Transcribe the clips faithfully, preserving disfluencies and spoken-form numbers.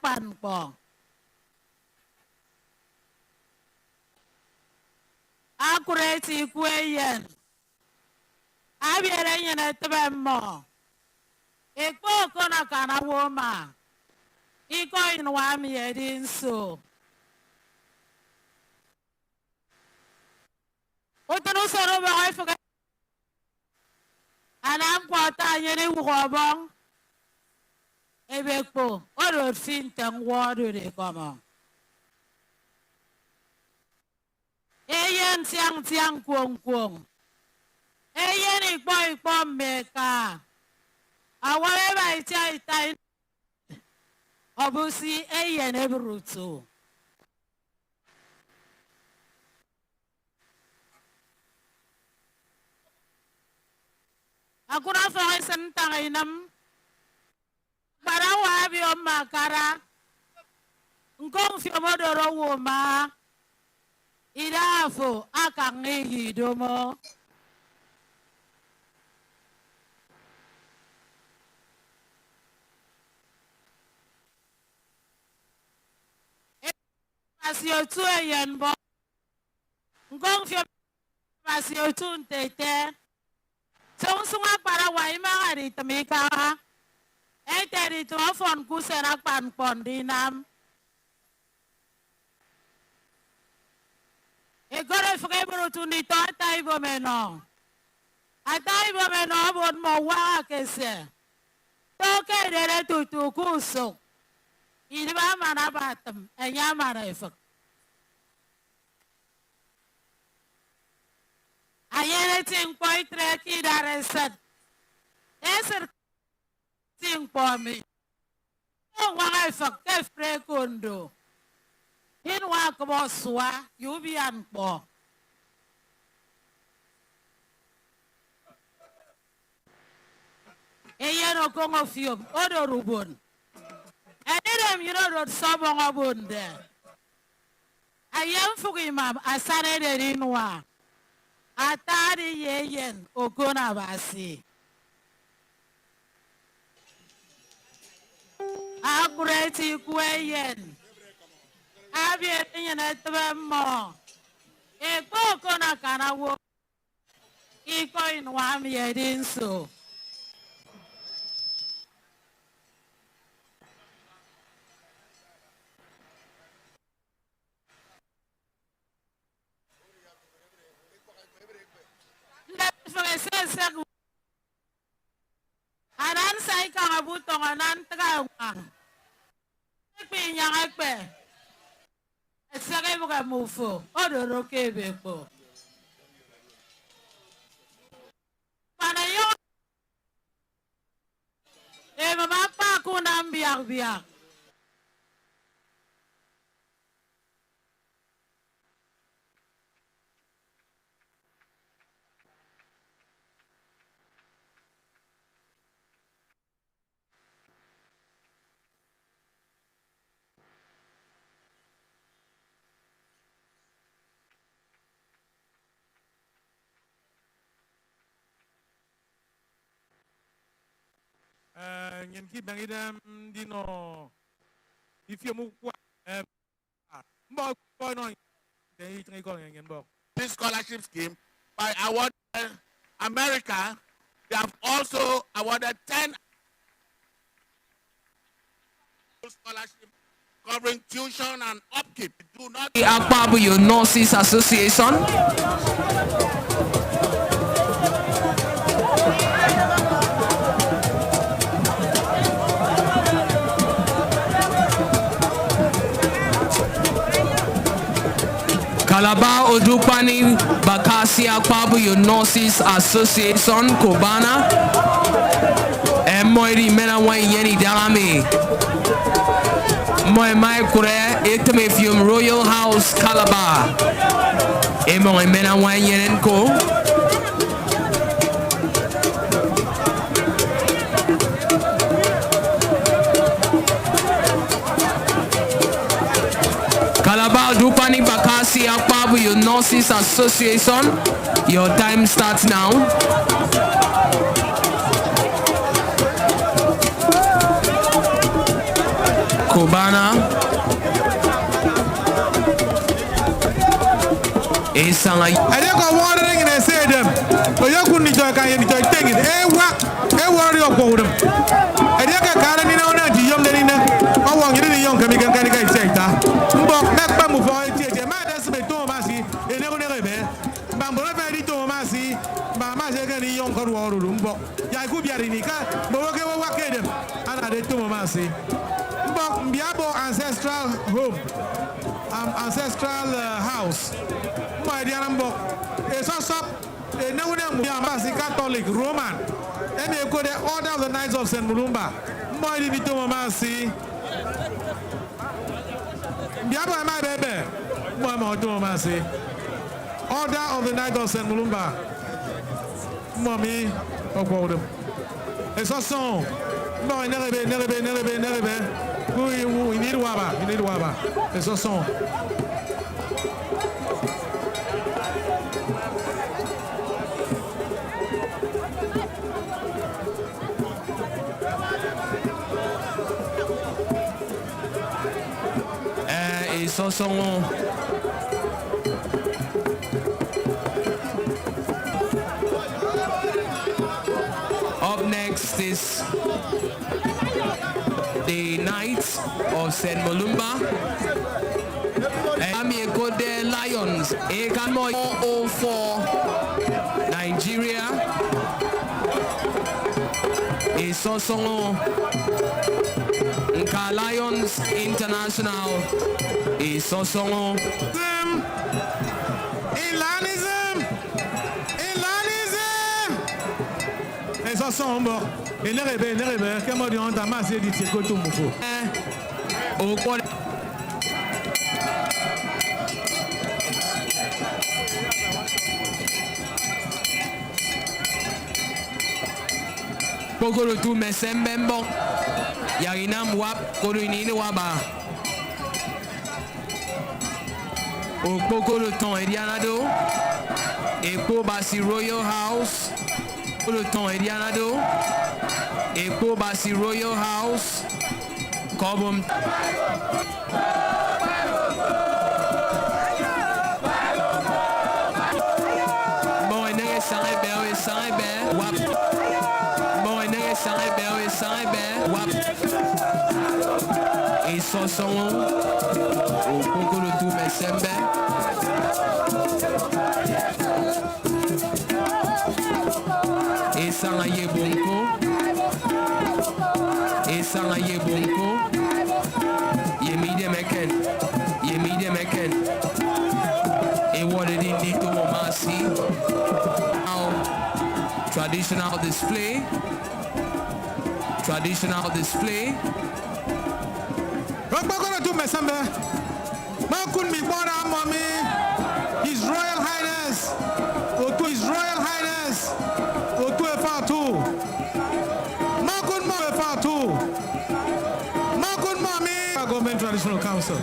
akpan ñkpọ. Akụre eti ikwe eyen abiere enyịn etịbe mmọ. Ekpe okono akan owo ama. Ikọ inua mi edi nso? Utịn usọrọ ubọk efịk anam ñkpọ ata enyene iwụk ọbọñ ebekpo odot fi nte ñwọrọde ekọmọ. Eyen ntiañ ntiañ ñkuoñ ñkuoñ. Eyen ikpọ ikpọ mme eka. Awara eba ita ita in-, ọbụsi eyen ebụre utu. Akụre ọfọñ esịn ntaña inịm. Akparawa abiom mme akara. Ñko mfiom odoro owo ma idaha fo akaña iye idomo. Abasi otu eyen mbọ. Ñko mfiom Abasi otu nte ete. Sụñsụñ akparawa imaha editịm ikaha. Ete editịm ọfọn ke usen akpan ñkpọ ndinam. Ekọrọ efịk eburut nditọ ata ibom enọ. Ata ibom enọ obot mmọ uwaha ke ese. Tọ ke edere tutu ke usụk. Idịbi amana abatịm, enye amana efịk. Eyen eti ñkpọ itre ke idara esịt. Esịt ke eti ñkpọ emi. Uñwaña efịk ke efre ekondo. Inua akịp ọsua ye ubian ñkpọ. Eyen okoñ ofiop odoro ubon. Edidem nnyịn odot se ọbọñ obonde. Eyen mfụk imam asana ededi inua. Ata adi ye eyen okon Abasi. Akụre eti ikwe eyen abiere enyịn etịbe mmọ. Ekpe okono akan owo. Ikọ inua mi edi nso? Ndep mfịn esesek. Ana nsa ikañ ebe utọñ ana ntịk añwañ. Ekpe inyañ ekpe. Esek ebịghi mme ufo odoro ke ebekpo. Kpan enyọñ emem akpa ke unam mbiak biak. Eh, nnyịn ke ibaña idem ndinọ ifiom ukwa, eh, mbọk ikọ inọ nte itịñ ikọ nnyịn mbọk. This scholarship scheme by award, uh, America, they have also awarded ten scholarship covering tuition and upkeep. Do not Akpabio Nurses Association. Calabar Odukpani Bakassi Akpabio Nurses Association Cubana. Ẹmọ ẹdi men añwa inyene idaha mi. Mmọ ẹma ẹkụre etịm efiom Royal House Calabar. Ẹmọñ ẹmen añwa ẹnyene ñko. Calabar Odukpani Bakassi Akpabio Nurses Association, your time starts now. Cubana. Esaña. Edieke ọwọrọde enyịn ese edem, oyokụt nditọ ẹkan ye nditọ ite enyịn, ewak, ewọrọde ọkwọ udịm. Edieke ẹkade ndinam unen nte iyomde ndinam, ọwọñọ nnyịn ndiyọñ kemi ke ñkanika itiaita. Mbọk mme ẹkpep ufọk eti eti ẹma ẹda ẹsịm etomo Masi, enek unek ebe. Mba mbon efen editomo Masi, mba Masi eken iyọñ ñkọduọk odudu mbọk. Yak ikubiat ini ke mbowo ke ewewak ke edem anade etomo Masi. Mbọk mbiabo Ancestral Home, um, Ancestral, uh, House. Mmọ ẹdiana mbọk esọsọp enek unen mbiam Masi Catholic Roman, emi ẹkotde Order of the Knights of Saint Mulumba. Mmọ ẹdi nditomo Masi. Mbiabọ ẹma ẹbebe, mmọ ẹma ẹtomo Masi. Order of the Knight of Saint Mulumba. Mmọ mi ọkwọ udịm. Esọsọñọ. Mmọ ẹneñebe, ẹneñebe, ẹneñebe, ẹneñebe. Ku iwu, ini iduaba, ini iduaba. Esọsọñọ. Eh, isọsọñọ. Up next is the Knights of Saint Mulumba. Eh, ami ekode Lions. Ekan mo oh four Nigeria. Isọsọñọ. Nka Lions International. Isọsọñọ. Ilanism. Ilanism. Isọsọñọ mbọ. Eneñebe, eneñebe, ke mọdiọñọ nta Masi editie ke otu mbufo. Eh, okpọt. Kpokoro otu mme esembe mbọñ, yak inam wap, koro ini ini waba. Okpokoro tọñ ediana do, Ekpo Obasi Royal House. Okpokoro tọñ ediana do, Ekpo Obasi Royal House. Kọbọ m. Mbọñ eneñe esaña ebe, esaña ebe, wap. Mbọñ eneñe esaña ebe, esaña ebe, wap. Isọsọñọ, okpokoro otu mme esembe. Esaña ye bọñ ñko. Esaña ye bọñ ñko. Ye mme idem eken. Ye mme idem eken. Ewọrọ edi nditomo Masi. Now, traditional display. Traditional display. Okpokoro otu mme esembe. Kpọkụt mi kpọt amọ mi, His Royal Highness, otu His Royal Highness, otu Efatu. Kpọkụt mmọ Efatu. Kpọkụt mmọ mi. Government Traditional Council.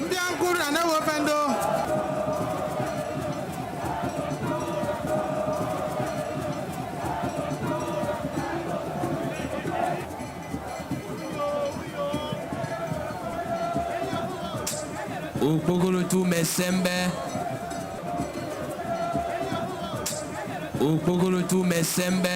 Mbia ñkụt anewo efen do. Okpokoro otu mme esembe. Okpokoro otu mme esembe.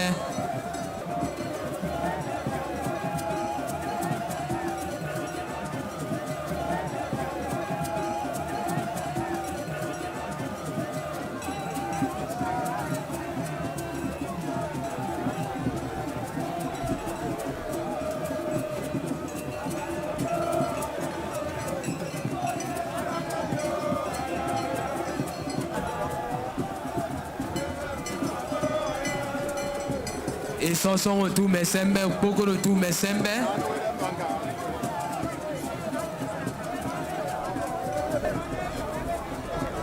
Isọsọñọ otu mme esembe, okpokoro otu mme esembe.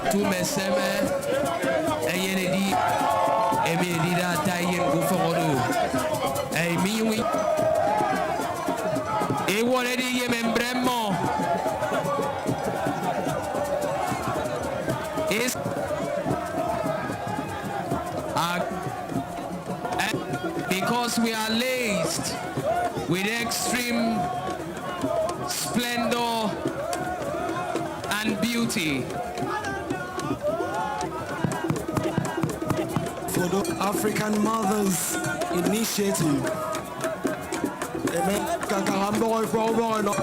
Otu mme esembe, eyen edi, emi edide ata eyen ke ufọk oro. Emi inyụñ i-, iwọrọ edi ye mme mbre mmọ. Is-, a-, because we are laced with extreme splendor and beauty. For the African Mothers Initiative. Amen. Kakara mbọrọ ikpọ ubọrọ nọ.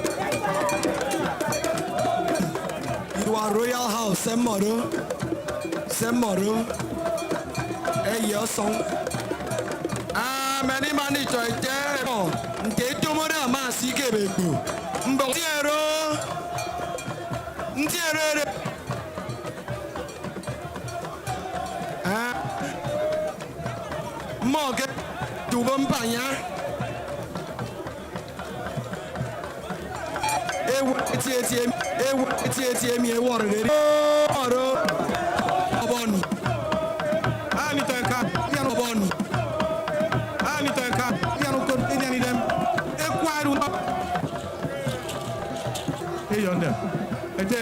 You are royal house, se mmọdo. Se mmọdo. Eye ọsọñ. Amen. Iman itọ ete. Nte etomode ama asike ebe ekpo. Mbọrọ. Ntiero. Ntiero ere. Eh? Mmọ ke tubo mpaña. Ewe eti eti em-, ewe eti eti emi ewọrọde eri. Oro. Ọbọn. Anitọ eka, ian ọbọn. Anitọ eka, ian ukot, ian idem. Ekwa eru. Eyọ ndem. Ete.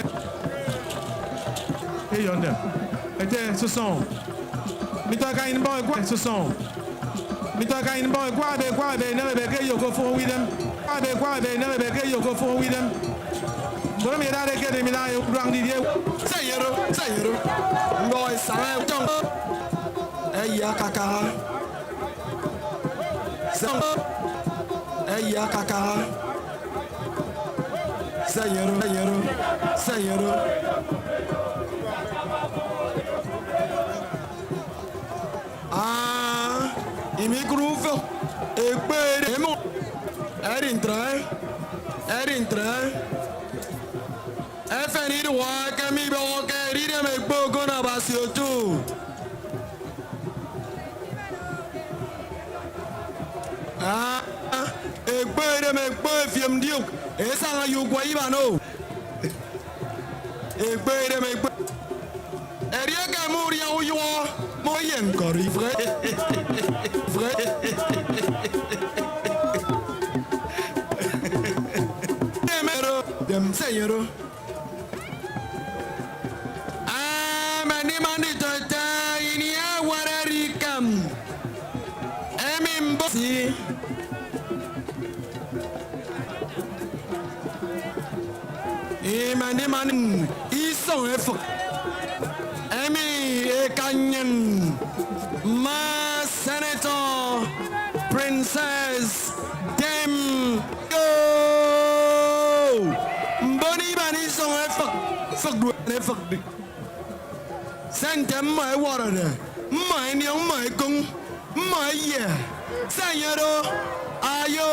Eyọ ndem. Ete, sụsọñ. Mitọ eka ini mbọk ekwa, sụsọñ. Mitọ eka ini mbọk ekwa ebe, ekwa ebe, enem ebe ke eyoko fo widem. Ekwa ebe, ekwa ebe, enem ebe ke eyoko fo widem. Mboro mi edade ke edem ina ye uduak didie. Senyero, senyero. Mbọk esaña etọñ. Eyi akakara. Senyero. Eyi akakara. Senyero, senyero, senyero. Ah, imikuru ufọk ekpe ere emo. Eri ntre, eri ntre. Efen iduwa ke mi bọwọ ke eri dem ekpo kon Abasi otu. Ah, ekpo edem ekpo efiem diok esaña ye ukwa iban o. Ekpo edem ekpo. Edieke mme uria uyuọ mo ye nkọri ifre. Ifre. Dem ero, dem senyero. Amen. Iman itọ ete ini ewerere ikem emi mbọsi. Iman iman isọñ efịk emi eka nnyịn mme Senator Princess Dame Yo! Mbon iban isọñ efịk, fịk duen efịk di. Se nte mmọ ẹwọrọde, mmọ ẹniọñ, mmọ ẹkoñ, mmọ ẹye. Señero, ayo!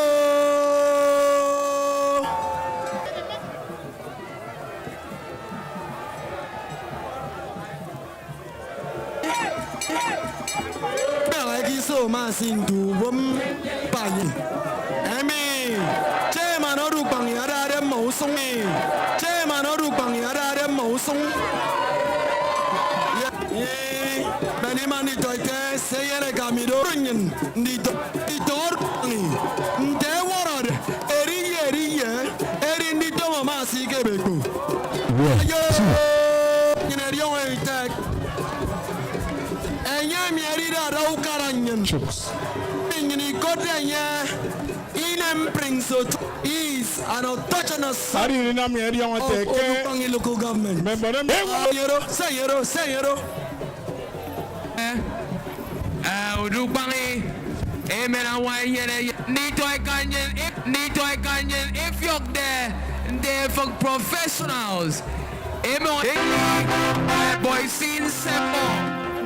Kpere ke iso Masin Dubom Paye. Emi, chairman Odukpañi adade mmọ usụñ. Chairman Odukpañi adade mmọ usụñ. Ye, ye, men iman itọ ite, se yere ka mi do nyin, nditọ, nditọ Odukpañi, nte ewọrọde, eri ye, eri ye, eri nditọ Mama Sikebekpo. Ayo, nyin eriọñ ite. Enye emi edide ada ukara nnyịn. Nnyịn ikotde enye inem Prince Otu is an autochthonous son Adi nam ya ediọñ of ete ke Odukpañi Local Government. Member dem. Señero, señero, señero. Eh, eh, Odukpañi, amen, awa enyene ye. Nditọ eka nnyịn, nditọ eka nnyịn ifiọkde nte efịk professionals. Emo, eh, Boysin Sembo,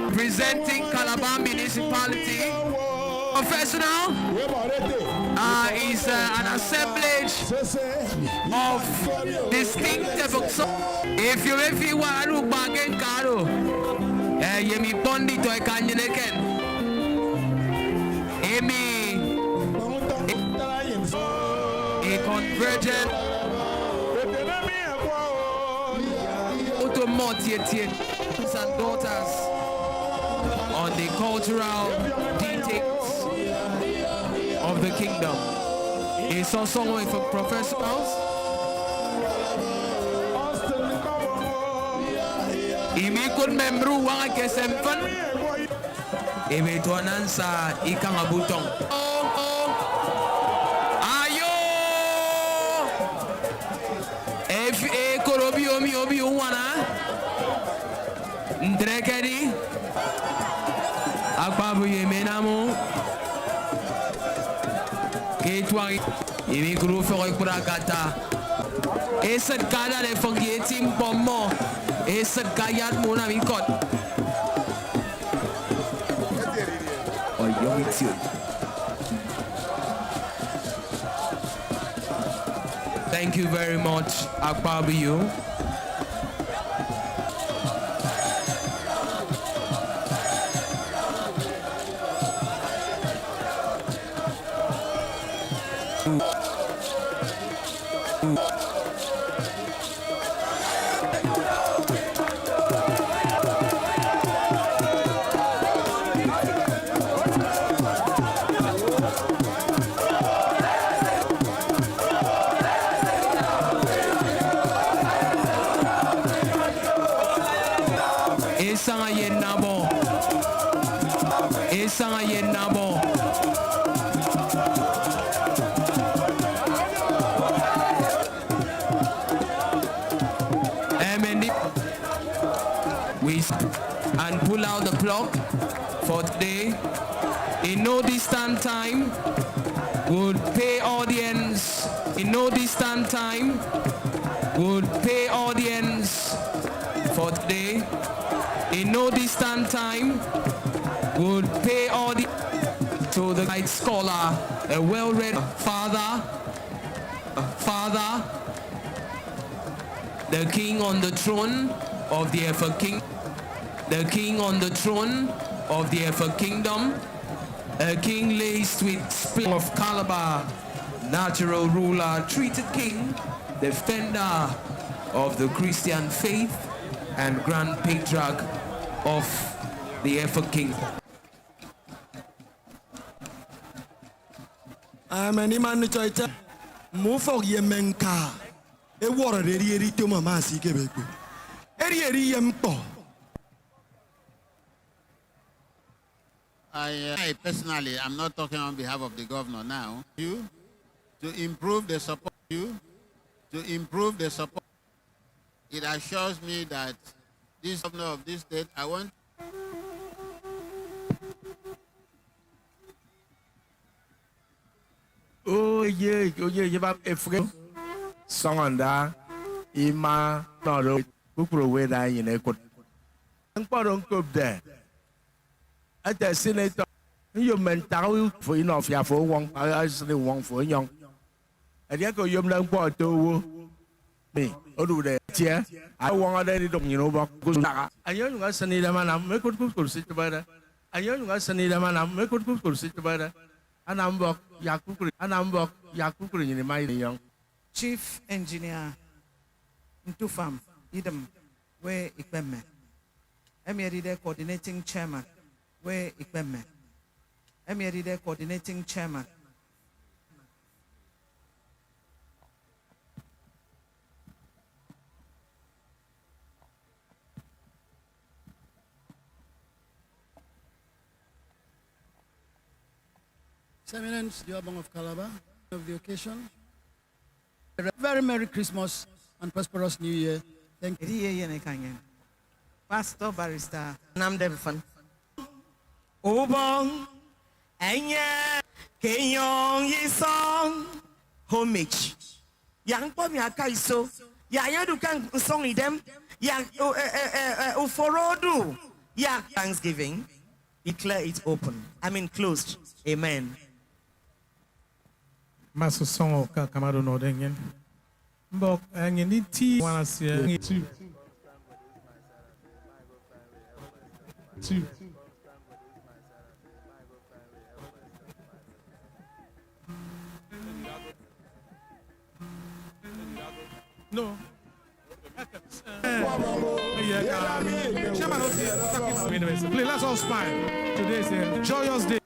representing Calabar Municipality. Professional, uh, is, uh, an assemblage of distinct efịk. So, if you, if you are Aruba Genkaro, eh, yemi bondi to a canyon again. Emi, a convergent Oto mmọ tietie, sons and daughters on the cultural dictates of the kingdom. Isọsọñọ efịk professionals. Imi ikụt mme mbre uwaña ke se mfịn. Ebe etuana nsa ikañ abutọñ. Ayo! Efi-, ekot obio mi, obio uñwana. Ntre ekedi. Akpabuyo emenam ke etuak emi kuru ufọk ekpri akata. Esịt ke adade efọk ye eti ñkpọ mmọ. Esịt ke ayat mme unam ikọt. Ọyọhọ ition. Thank you very much, Akpabio. Esaña ye nnabọ. Esaña ye nnabọ. Amen. We s-, and pull out the plug for today. In no distant time, we'll pay audience. In no distant time, we'll pay audience for today. In no distant time, we'll pay audience to the right scholar, a well-read father, father, the king on the throne of the Efa King, the king on the throne of the Efa Kingdom, a king laced with splendor of Calabar, natural ruler, treated king, defender of the Christian faith, and grand patriarch of the Efa Kingdom. Amen. Ima nditọ ete, mme ufọk ye mme ñka ewọrọde erieri itom ama asikebe ekpo. Erieri ye ñkpọ. I, uh, I personally am not talking on behalf of the governor now. You to improve the support. You to improve the support. It assures me that this governor of this state, I want Oye, oye, yeba efre. Sọñọ nda, ima, nọrọ, kpukpru owo eda enyịn ekụt. Ñkpọ oro ñkopde, ete senator, nyom mme ntak fo inọ fi afo uwọñ, esịn uwọñ fo onyọñ. Edieke oyomde ñkpọ ete owo, mi odude etie, ọwọñọde ndidụk nnyịn ubọk ke usụñ ntaha. Enye onyụñ esịn idem anam mme kụt kụt kụt se itịbede. Enye onyụñ esịn idem anam mme kụt kụt kụt se itịbede. Anam mbọk yak kpukpru, anam mbọk yak kpukpru nnyịn ima inyọñ. Chief Engineer Ntufam Idịm we ikpeme, emi edide Coordinating Chairman we ikpeme, emi edide Coordinating Chairman. His Eminence, the Obong of Calabar, of the occasion. A very Merry Christmas and prosperous New Year. Thank you. Edi eyen ekañwam. Pastor Barrister Nnamdi Mfon. Ubọñ enye ke enyọñ isọñ. Homage. Yak ñkpọ mi aka iso. Yak enye odu ke nsọñ idem. Yak, uh, uh, uh, uh, uh, uforo odu. Yak thanksgiving. Declare it open. I mean closed. Amen. Mme asọsọñọ ke akamade ọnọde nnyịn. Mbọk enyịn iti ñwan asia. Two. Two. No. Please, let's all smile. Today is a joyous day.